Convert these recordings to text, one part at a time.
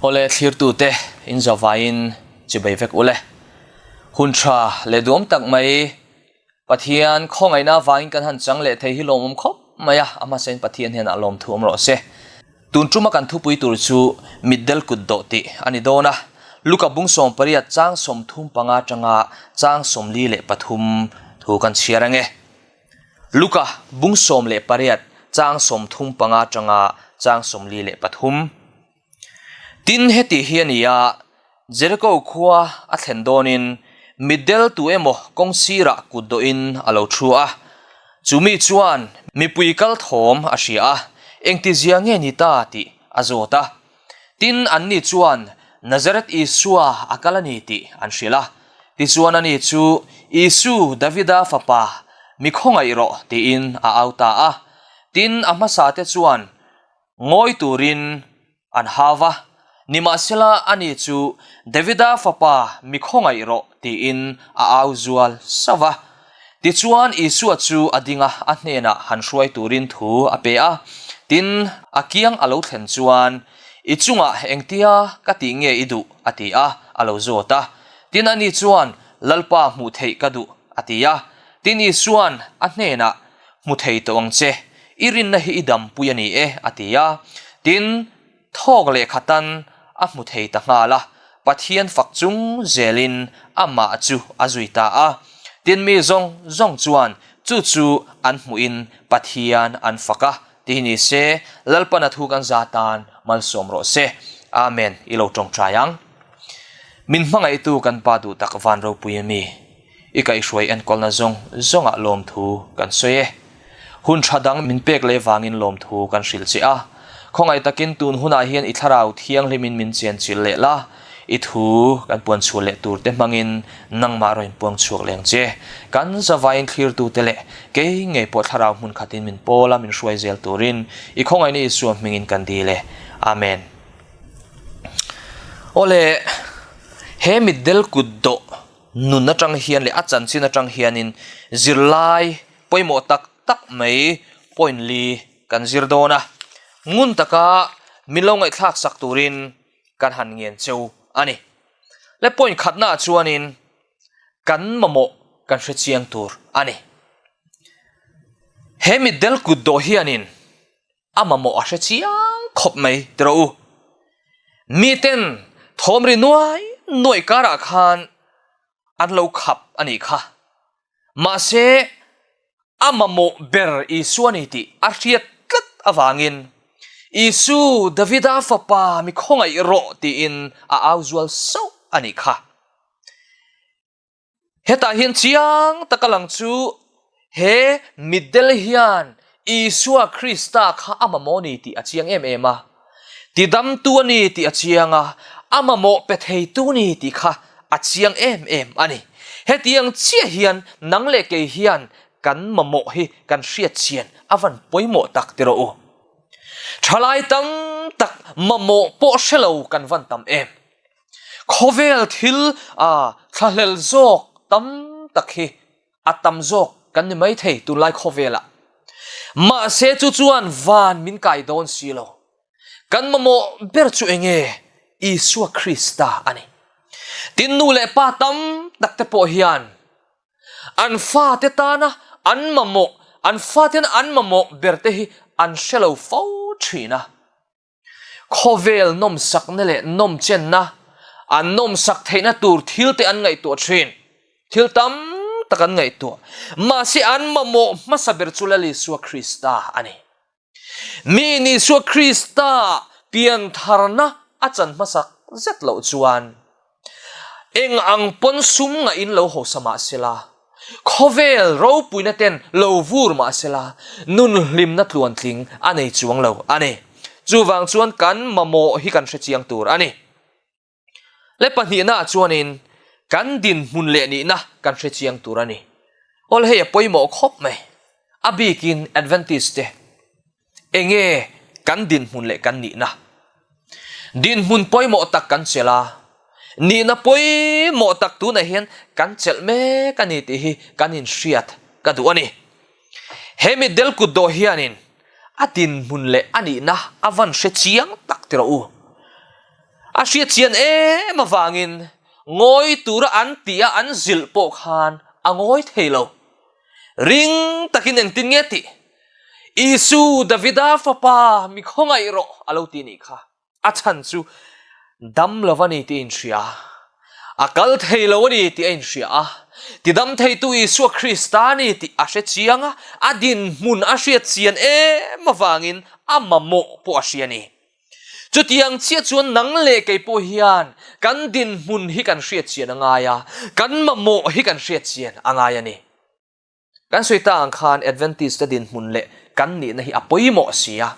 Awle thlirtute in zavaiin chibei vek ule. Hun tha leh duam tak mai Pathian khawngaihna avangin kan han chang leh thei hi lawmawm khawp mai a, a hmasain Pathian hian a lawm thu awm rawh se. Tun tuma kan thupui tur chu mitdel kut dawh tih a ni dawn a, Luka bung 18 chang 35 atanga chang 43 thu kan chhiar ange. Luka bung 18 chang 35 atanga chang 43. Tin, heti hi a ni a, Jeriko khua a thlen dawnin mitdel tu emaw kawng sirah kut dawhin a lo thu a. Chu mi chuan mipui kal thawm a hria a, engtizia nge ni ta tih a zawt a. Tin, anni chuan Nazareth Isua a kal a ni tih an hrilh a. Tichuan ani chu, Isu, Davida fapa, mi khawngaih rawh tiin a au ta a. Tin, a hmasate chuan Ngawi turin an hau a, nimahsela ani chu Davida fapa mi khawngaih rawh tiin a au zual sauh a. Tichuan Isua chu a ding a, a hnenah han hruai turin thu a pe a. Tin, a kiang a lo thlen chuan, I chungah engtia ka tih nge i duh? a ti a, a lo zawt a. Tin, ani chuan, Lalpa hmuh theih ka duh, a ti a. Tin, Isua'n a hnenah, Hmu thei tawh ang che, i rinna hi i dampui a ni e, a ti a. Tin, thawk lehkhatan a hmu thei ta nghal a, Pathian fak chung zelin amah chu a zui ta a. Tin, mi zawng zawng chuan chu chu an hmuhin Pathian an fak a, ti ni se, Lalpana thu kan za tan malsawm rawh se. Amen, i lo tawngtai ang. Min hmangaihtu kan Pa duh tak van ropui a mi. I kaihhruai enkawlna zawng zawngah lawmthu kan sawi e. Hun tha dang min pek leh vangin lawmthu kan hrilh che a. Khawngaih takin tun hunah hian i thlarau thianghlimin min chenchilh leh la, i thu kan puan chhuah leh turte hmangin nangmah rawn inpuang chhuak leng che. Kan zavaiin thlirtute leh kei ngei pawh thlarau hmun khatin min pawl a, min hruai zel turin i khawngaihna Isua hmingin kan dil e. Amen. Awle, he mitdel kut dawh Nun atang hian leh a chanchin atang hianin zirlai pawimawh tak tak mai point li kan zir dawn a, ngun taka min lo ngaihthlak sak turin kan han ngen cheu a ni. Le point khatnaah chuanin kan mamawh kan hre chiang tur a ni. He mitdel kut dawh hianin a mamawh a hre chiang khawp mai ti rawh u. Miten thawm ri nuai nuai karah khan an lo khap a nih kha. Mahse, a mamawh ber Isua ni tih a hriat tlat avangin Isu, Davida fapa mi khawngaih rawh tiin a au zual sauh a nih kha. Hetah hian chiang taka lang chu he mitdel hian Isua Krista kha a mamawh a ni tih a chiang em em a. Tidamtu a ni tih a chiang a, a mamawh pe theitu a ni tih kha a chiang em em a ni. Hetiang chiah hian nang leh kei hian kan mamawh hi kan hriat chian a van pawimawh tak ti rawh u. Thalai tam tak mamawh pawh hre lo kan van tam em. Khawvel thil a thlahlel zawk tam tak hi a tam zawk kan ni mai thei tunlai khawvelah. Mahse chu chuan van min kai dawn si lo. Kan mamawh ber chu enge? Isua Krista a ni. Tin nu leh pa tam tak te pawh hian an fate tana an mamawh, an faten an mamawh ber te hi an hre lo fo thin a. Khawvel nawmsakna leh nawmchenna, an nawmsak theihna tur thilte an ngaihtuah thin. Thil tam tak an ngaihtuah. Mahse an mamawh hmasa ber chu Lal Isua Krista a ni. Miin Isua Krista piantharna a chan hmasak zet loh chuan eng ang pawn sum ngahin lo hausa mah sela, khawvel ropuina ten lo vur mah sela, nun hlimna tluantling a nei chuang lo a ni. Chuvang chuan kan mamawh hi kan hre chiang tur a ni. Le pahnihnaah chuanin kan dinhmun leh nihna kan hre chiang tur a ni. Awl hei a pawimawh khawp mai. A bikin Adventist te Enge kan dinhmun leh kan nihna? Dinhmun pawimawh tak kan chelh a, nihna pawimawh tak tunah hian kan chelh mek a ni tih hi kan inhriat ka duh a ni. He mitdel kut dawh hianin a dinhmun leh a nihna a van hre chiang tak ti rawh u. A hriat chian em avangin ngawi tura an tih a an zilh pawh khan a ngawi thei lo. Ring takin engtin nge tih? Isu, Davida fapa, mi khawngaih rawh a lo ti nih kha. A chhan chu dam lo a ni tih a inhria a, a kal thei lo a ni tih a inhria a, tidam theitu Isua Krista a ni tih a hre chiang a, a dinhmun a hriat chian em avangin a mamawh pawh a hria a ni. Chutiang chiah chuan nang leh kei pawh hian kan dinhmun hi kan hriat chian a ngai a, kan mamawh hi kan hriat chian a ngai a ni. Kan sawi ta ang khan Adventist te dinhmun leh kan nihna hi a pawimawh si a,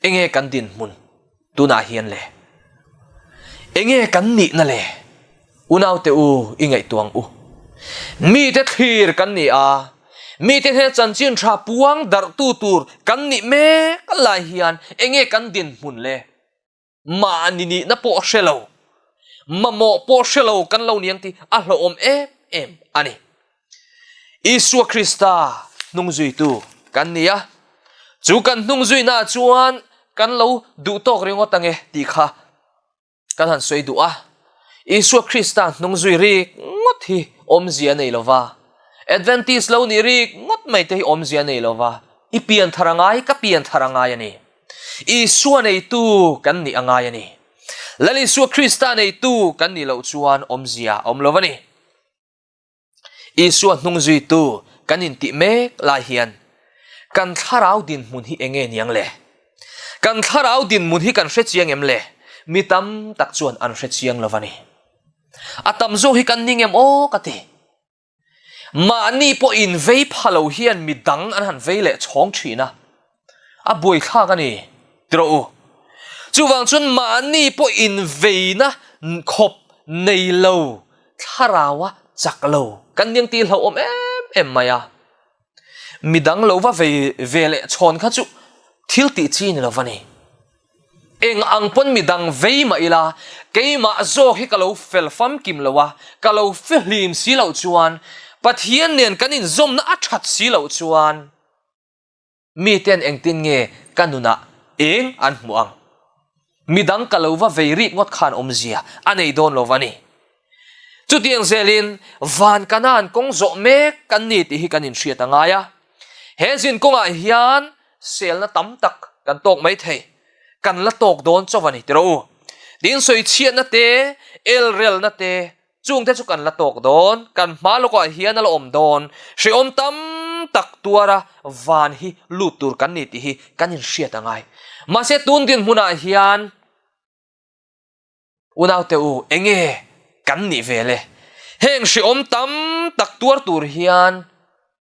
enge kan dinhmun tunah hian le? Enge kan nihna le? Unaute u i ngaihtuah ang u. Mite thlir kan ni a, mite hnena chanchin tha puang darhtu tur kan nih mek lai hian enge kan dinhmun le? Mahni nihna pawh hre lo, mamawh pawh hre lo kan lo ni ang tih a hlauhawm em em a ni. Isua Krista hnungzuitu kan ni a, chu kan hnungzuinaah chuan kan lo duh tawk ringawt ange tih kha kan han sawi duh a. Isua Krista hnungzui rik ngawt hi awmzia a nei lo va, Adventist lo nih rik ngawt mai te hi awmzia a nei lo va, i pian thar a ngai, ka pian thar a ngai a ni. Isua neitu kan nih a ngai a ni. Lal Isua Krista neitu kan nih loh chuan awmzia a awm lo a ni. Isua hnungzuitu kan intih mek lai hian kan thlarau dinhmun hi enge niang le? Kan thlarau dinhmun hi kan hre chiang em le? Mi tam tak chuan an hre chiang lo a ni. A tam zawk hi kan ning em aw ka ti. Mahni pawh invei pha lo hian mi dang an han vei leh chhawng thin a, a buaithlak a ni ti rawh u. Chuvang chuan mahni pawh inveina khawp nei lo, thlaraua chak lo kan ning tih hlauhawm em em mai a. Mi dang lo va vei ve leh chhawn kha chu thil tih chi ni lo va ni. Eng ang pawn midang vei mah ila, keimah zawk hi ka lo fel famkim lo a, ka lo fihlim si loh chuan, Pathian nen kan inzawmna a that si loh chuan, miten engtin nge ka nunah eng an hmuh ang? Midang ka lo va vei rik ngawt khan awmzia a nei dawn lo va ni. Chutiang zelin van Kanaan kawng zawh mek kan ni tih hi kan inhriat a ngai a. He zin kawngah hian selna tam tak kan tawk mai thei. Kan la tawk dawn chauh a ni tiraw u. Tin sawichhiatna te, elrelna te, chungte chu kan la tawk dawn. Kan hma lawkah hian a la awm dawn. Hrehawm tam tak tuara van hi lut tur kan ni tih hi kan inhriat a ngai. Mahse tun dinhmunah hian. Unaute u, enge kan nih ve le? Heng hrehawm tam tak tuar tur hian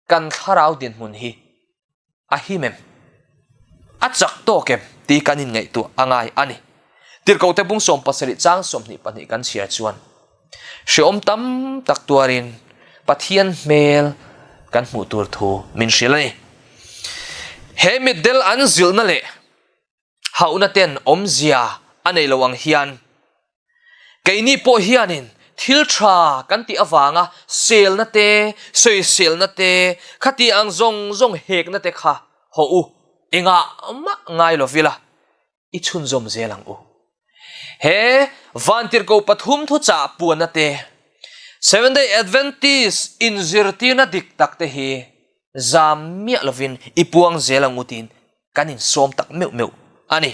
kan thlarau dinhmun hi a him em? A chak tawk em? Tih kan inngaihtuah a ngai a ni. Tirhkohte bung 77 chang 22 kan chhiar chuan hrehawm tam tak tuarin Pathian hmel kan hmuh tur thu min hrilh a ni. He mitdel an zilhna leh Hauhna ten awmzia a nei lo ang hian keini pawh hianin thil tha kan tih avanga selna te, sawiselna te, khati ang zawng zawng hekna te kha haw u, engah mah ngai lo vila i chhunzawm zel ang u. He Vantirhkoh pathum thuchah puanna te, Seventh-day Adventist inzirtirna dik tak te hi zam miah lovin i puang zel ang u tiin kan insawm tak meuh meuh a ni.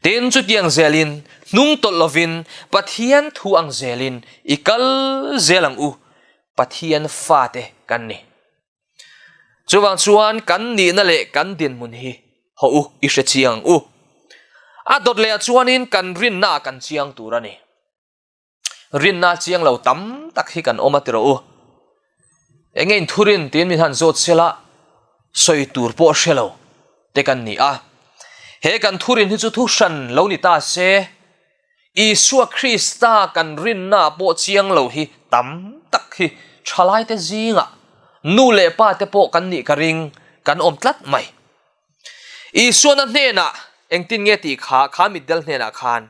Tin, chutiang zelin hnung tawlh lovin Pathian thu ang zelin i kal zel ang u, Pathian fate kan ni. Chuvang chuan kan nihna leh kan dinhmun hi haw u i hre chiang ang u. A dawt lehah chuanin kan rinnaah kan chiang tur a ni. Rinna chiang lo tam tak hi kan awm a ti rawh u. Enge in thurin tiin min han zawt sela sawi tur pawh hre lo te kan ni a. He kan thurin hi chu thu hran lo ni ta se, Isua Krista kan rinna pawh chiang lo hi tam tak hi thalaite zingah nu leh pa te pawh kan nih ka ring kan awm tlat mai. Isuana hnenah engtin nge tih kha, kha mitdel hnenah khan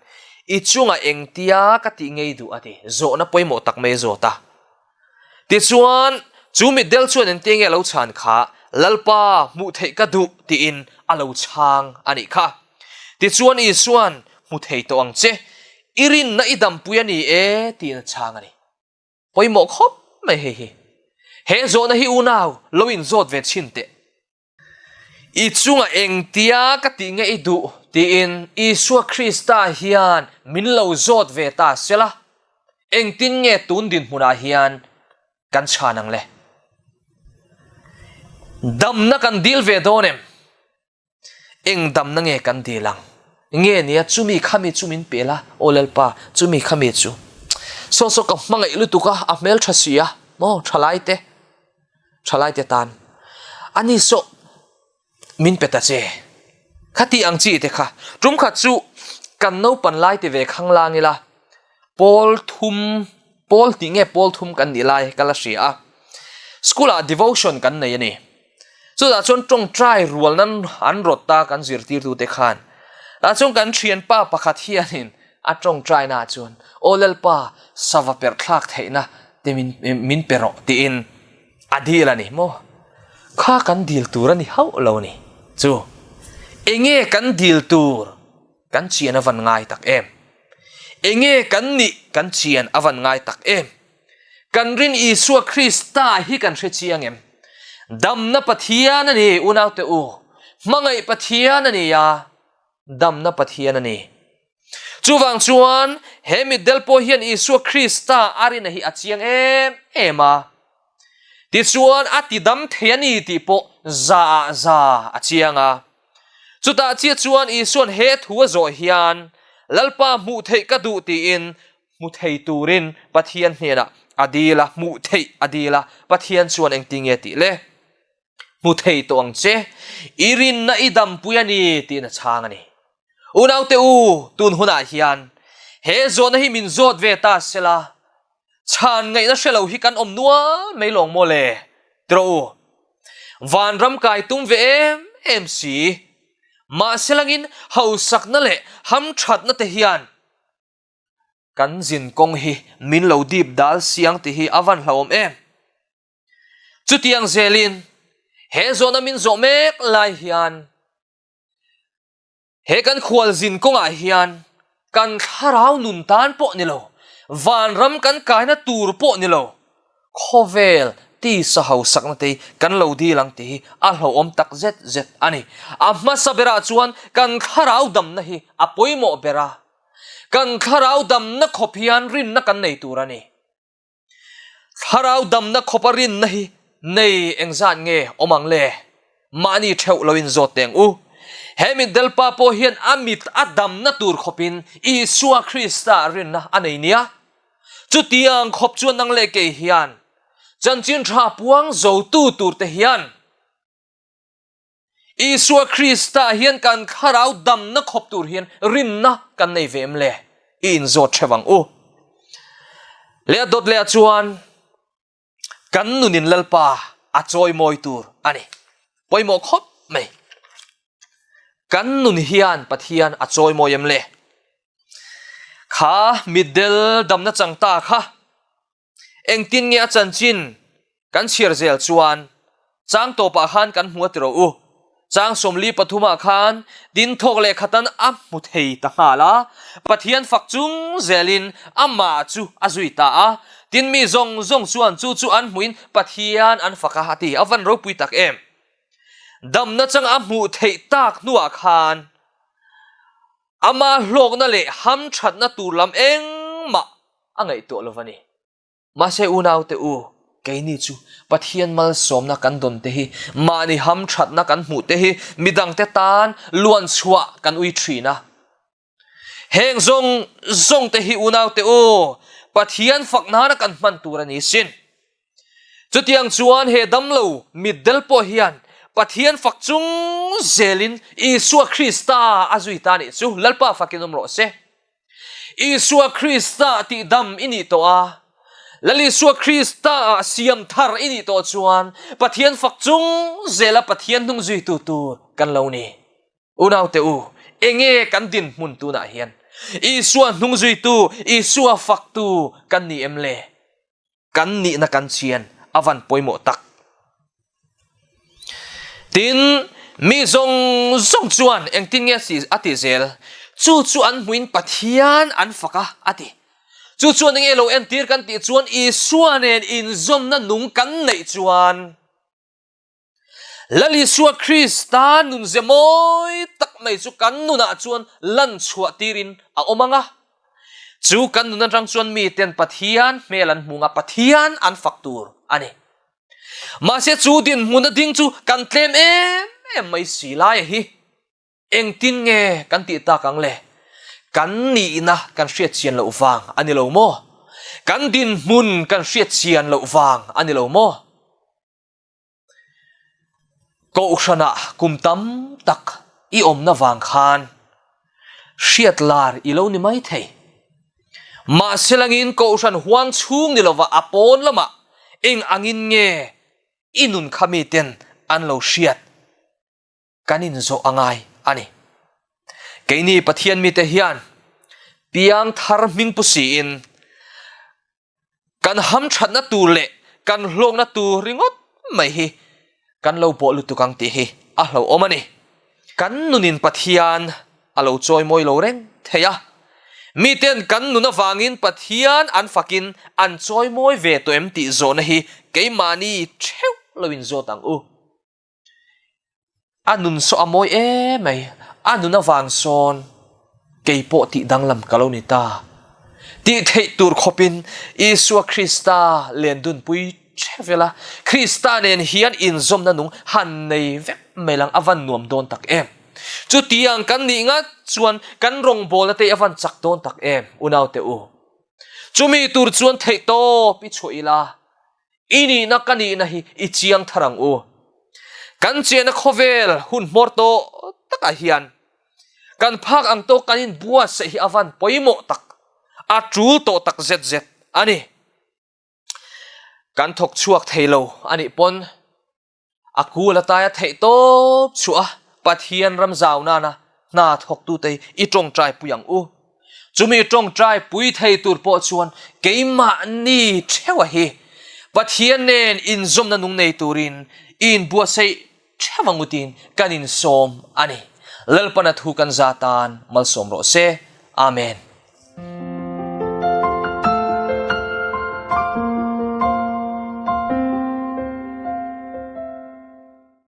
i chungah engtia ka tih ngei duh a ti, zawhna pawimawh tak mai a zawt a. Tichuan, chu mitdel chuan engtia nge a lo chhan kha, Lalpa, hmuh theih ka duh tiin a lo chhang a nih kha. Tichuan Isuan, Hmu thei tawh ang che. I rinna i dampui a ni e tiin a chhang a ni. Pawimawh khawp mai hei hi. He zawhna hi unau lo inzawt ve chhin teh. I chungah engtia ka tih nge i duh tiin Isua Krista hian min lo zawt ve ta sela, engtin nge tun dinhmunah hian kan chhan ang le? Damna kan dil ve dawn em? Eng damna nge kan dil ang? Nge nia chumi khami chu min pe la, aw Lalpa, chumi khami chu. Saw saw ka hmangaih lutuk a, a hmel tha si a, maw thalai te, thalai te tan. Ani saw min pe ta che. Khati ang chi te kha. Tum khat chu kan naupan lai ti ve khang lang ila, pawl thum, pawl tih nge pawl thum kan nih lai ka la hria a. School ah devotion kan nei a ni. Chutah chuan tawngtai rual nan an rawt ta kan zirtirtute khan. Tah chuan kan thianpa pakhat hianin a tawngtaina ah chuan, Aw Lalpa, sava perh thlak theihna te min min pe rawh tiin a dil a ni maw? Kha kan dil tur a ni hauh lo a ni. Chu enge kan dil tur kan chian a van ngai tak em? Enge kan nih kan chian a van ngai tak em? Kan rin Isua Krista hi kan hre chiang em? Damna Pathian a ni, unaute u. Hmangaih Pathian a ni a, damna Pathian a ni. Chuvang chuan he mitdel pawh hian Isua Krista a rinna hi a chiang em em a. Tichuan a tidam thei a ni tih pawh za ah za a chiang a. Chutah chiah chuan Isua'n he thu a zawh hian, Lalpa hmuh theih ka duh tiin Hmu thei turin Pathian hnenah a dil a, hmuh theih a dil a, Pathian chuan engti nge tih le? Hmu thei tawh ang che, i rinna i dampui a ni tiin a chhang a ni. Unaute u, tun hunah hian he zawhna hi min zawt ve ta sela, chhan ngaihna hre lo hi kan awm nual mai lawng maw le? Ti rawh u. Vanram kai tum ve em em si. Mahse langin hausakna leh hamthatna te hian Kan zin kawng hi min lo dip dal siang tih hi a van hlauhawm em? Chutiang zelin he zawhna min zawh mek lai hian he kan khual zin kawngah hian kan thlarau nun tan pawh ni lo, vanram kan kaina tur pawh ni lo, Khawvel tisa hausakna te hi kan lo dil ang tih hi a hlauhawm tak zet zet a ni. A hmasa berah chuan kan thlarau damna hi a pawimawh ber a. Kan thlarau damna khawp hian rinna kan nei tur a ni. Thlarau damna khawpa rinna hi nei engzat nge awm ang le? Mahni theuh lo inzawt teng u. He mitdelpa pawh hian a mit a damna tur khawpin Isua Krista rinna a nei nia. Chutiang khawp chuan nang leh kei hian chanchin tha puang zotu turte hian Isua Krista hian kan thlarau damna khawp tur hian rinna kan nei ve em le? I inzawt hreuh ang u. Leh a dawt leh ah chuan kan nunin Lalpa a chawimawi tur a ni. Pawimawh khawp mai. Kan nun hian Pathian a chawimawi em le? Kha mitdel damna chang ta kha engtin nge a chanchin kan chhiar zel chuan chang tawpah khan kan hmu a ti rawh u. Chang 43 ah khan tin thawk leh khatan a hmu thei ta nghal a, Pathian fak chung zelin amah chu a zui ta a, tin mi zawng zawng chuan chu chu an hmuhin Pathian an fak a a ti. A van ropui tak em! Damna chang a hmuh theih tak hnuah khan Ama hlawkna leh hamthatna tur lam engmah a ngaihtuah lo va ni. Mahse unaute u, keini chu Pathian malsawmna kan dawn te hi, mahni hamthatna kan hmuh te hi midangte tan luanchhuah kan ui thin a. Heng zawng zawng te hi unaute u, Pathian fak nana kan hman tur a ni sin. Chutiang chuan he damlo mitdel pawh hian Pathian fak chung zelin Isua Krista a zui ta nih chu Lalpa fakin awm rawh se. Isua Krista tih dam i nih tawh a, Lal Isua Krista ah siam thar i nih tawh chuan Pathian fak chung zela Pathian hnung zuitu tur kan lo ni. Unaute u, enge kan dinhmun tunah hian? Isua hnung zuitu, Isua faktu kan ni em le? Kan nihna kan chian a van pawimawh tak. Tin, mi zawng zawng chuan engtin nge a tih zel? Chu chu an hmuin Pathian an fak a, a ti. Chu chuan enge lo entir kan tih chuan Isua nen inzawmna nung kan neih chuan Lal Isua Krista nunze mawi tak mai chu kan nunah chuan lan chhuah tirin a awm ang a. Chu kan nun atang chuan miten Pathian hmel an hmu ang a, Pathian an fak tur a ni. Mahse chu dinhmuna ding chu kan tlem em em mai si laia hi. Engtin nge kan tih tak ang le? Kan nihna kan hriat chian loh vang a ni lo maw? Kan dinhmun kan hriat chian loh vang a ni lo maw? Kohhranah kum tam tak i awmna vang khan hriat lar i lo ni mai thei. Mahse langin kohhran huang chhung ni lova a pawn lamah eng angin nge i nun kha miten an lo hriat? Kan inzawh a ngai a ni. Keini Pathian mite hian piang thar hming pu siin kan hamthatna tur leh kan hlawkna tur ringawt mai hi kan lo bawh lutuk ang tih hi a hlauhawm a ni. Kan nunin Pathian a lo chawimawi lo reng thei a, miten kan nun avangin Pathian an fakin an chawimawi ve tawh em tih zawhna hi keimahni theuh lo inzawt ang u. A nun saw a mawi em mai, a nun avang sawn kei pawh tih danglam ka lo ni ta. Tih theih tur khawpin Isua Krista len dunpui che vel a, Krista nen hian inzawmna nung han nei vek mai lang a van nuam dawn tak em. Chutiang kan nih ngat chuan kan rawngbawlna te a van chak dawn tak em, unaute u. Chumi tur chuan theihtawp i chhuah ila, I nihna ka nihna hi i chiang thar ang u. Kan chenna khawvel hun hmawr tawh takah hian kan phak ang tawk kan inbuatsaih hi a van pawimawh tak, a tul tawh tak zet zet a ni. Kan thawk chhuak thei lo a nih pawn A kul ataia theih tawp chhuah a, Pathian ram zau nana hna thawktute hi i tawngtai pui ang u. Chumi tawngtai pui thei tur pawh chuan keimahni theuha hi Pathian nen inzawmna nung nei turin i inbuatsaih theuh ang u tiin kan insawm a ni. Lalpana thu kan za tan malsawm rawh se. Amen.